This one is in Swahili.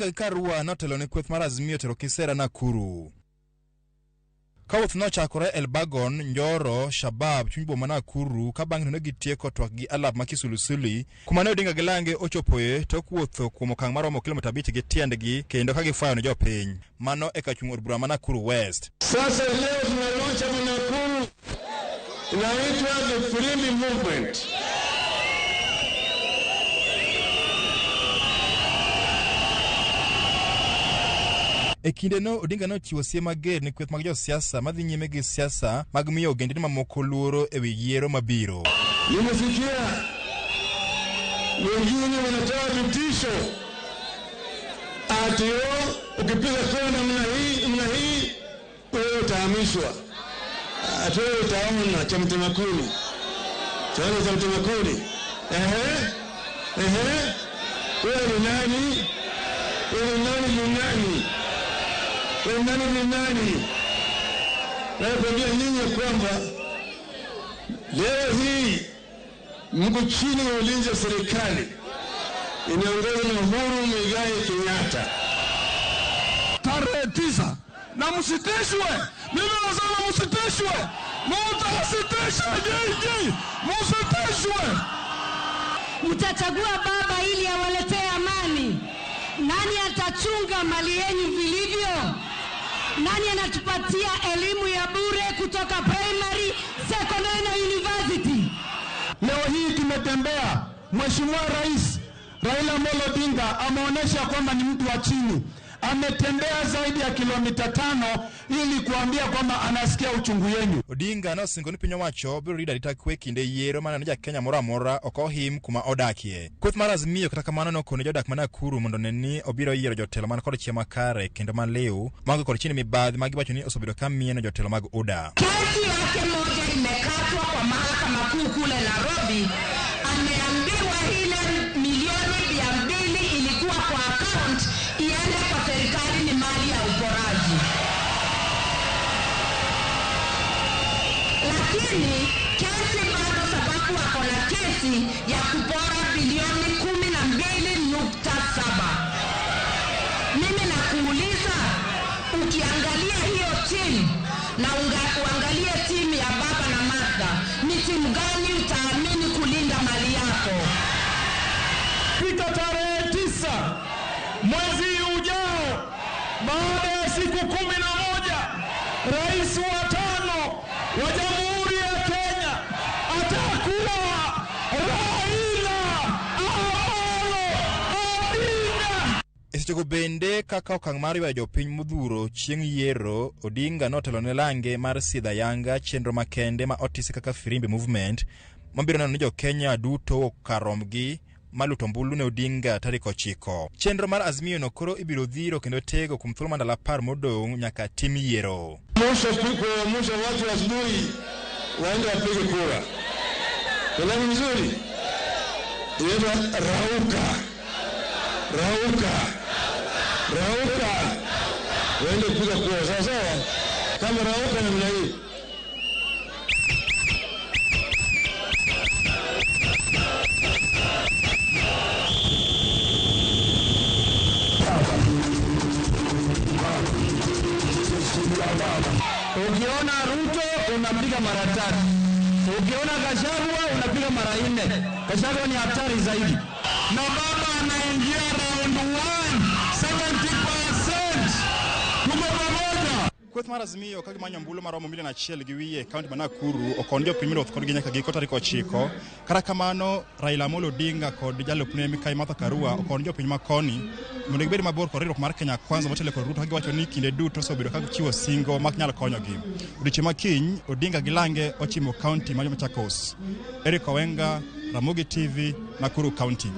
Odinga gi Karua notelo ne kweth mar Azimio tero kisera Nakuru. Ka wuoth nochakore Elbagon, Njoro, Shabab, chuny boma Nakuru, ka bang'e to ne gitieko twak gi alap ma Kisulisuli, kuma ne Odinga gi Lange ochopoe tok wuotho kuom okang' maromo kilomita 5 gi tiendgi kendo ka gifwayo ne jopiny. Mano e kar chung' od bura ma Nakuru West. Sasa leo tunalaunch hapa Nakuru inaitwa the Firimbi Movement. E kindeno, Odinga nochiwo siem mager ne kweth mag josiasa madhi nyime gi siasa mag miyo ogendini mamoko luoro e wi yiero mabiro. Nimesikia wengine wanatoa vitisho ati ukipiga kura namna hii namna hii, wewe utahamishwa, ati wewe utaona cha mtema kuni, utaona cha mtema kuni. Ehe, ehe, wewe ni nani? Wewe ni nani? Ni nani? Wewe nani? Ni nani? Nakwambia nyinyi kwamba leo hii mko chini ya ulinzi wa serikali inaongozwa na Uhuru Muigai Kenyatta. Tarehe 9 na msitishwe. Mimi nasema msitishwe, mtasitishwe nyinyi, msitishwe. Mtachagua baba ili awaletee amani. Nani atachunga mali yenu vilivyo? Nani anatupatia elimu ya bure kutoka primary, secondary na university? Leo hii tumetembea, Mheshimiwa Rais Raila Amolo Odinga ameonyesha kwamba ni mtu wa chini. Ametembea zaidi ya kilomita 5 ili kuambia kwamba anasikia uchungu yenu. Odinga nosingo ni piny owacho biro rito arita kwe kinde yiero maneno ni ja-Kenya moro amora ok ohim kuma odakie. Kweth mar Azimio kata kamano nokone jodak ma Nakuru mondo one ni obiro yiero jotelo man kod chia makare kendo maliw maonge kod chini mibadhi ma giwacho ni osebedo ka mieno jotelo mag UDA. Kesi yake moja imekatwa kwa mahakama kuu kule Nairobi. Ameambiwa ile milioni 200 ilikuwa kwa account iende kwa serikali, ni mali ya uporaji. Lakini kesi bado, sababu wako na kesi ya kupora bilioni 12.7. Mimi nakuuliza, ukiangalia hiyo timu na uangalie timu ya baba na Martha, ni timu gani utaamini kulinda mali yako? Fika tarehe 9 mwezi ujao, baada ya siku 11, rais wa 5 wa Jamhuri ya Kenya atakuwa Raila Amolo Odinga. E sechego bende kaka okang' mar ywayo jopiny modhuro chieng' yiero, Odinga notelo ne lange mar sidho ayanga chenro makende ma otisi kaka Firimbi Movement mabiro neno ni jo-Kenya duto owuok kar rombgi maluto ombulu ne Odinga tarik 9. Chenro mar Azimio no koro ibiro dhiro kendo tego kuom thuolo mar ndalo 10 modong' nyaka tim yiero. Kuamsha watu asubuhi waende wapige kura. Filamu nzuri inaitwa Rauka, Rauka, Rauka, waende kupiga kura. Sawa sawa, kama Rauka namna hii. Ukiona Ruto unapiga mara 3, ukiona Gachagua unapiga mara 4. Gachagua ni hatari zaidi. Na baba anaingia round 1, 70%. Tuko pamoja. Kweth mar Azimio ka gimanyo ombulu maromo milion 1.5 e kaunti ma Nakuru okon jopiny miruoth kodgi nyaka giko tarik 9. Kata kamano, Raila Amolo Odinga kod jalupne Mikai Martha Karua okon jopiny ma koni mondo gibed mabor kod riwruok mar Kenya Kwanza motelo kod Ruto ka giwacho ni kinde duto osebedo ka gichiwo singo mak nyal konyogi. Odiechieng' ma kiny, Odinga gi Lange ochimo kaunti ma Machakos. Eric Owenga, Ramogi TV, Nakuru County.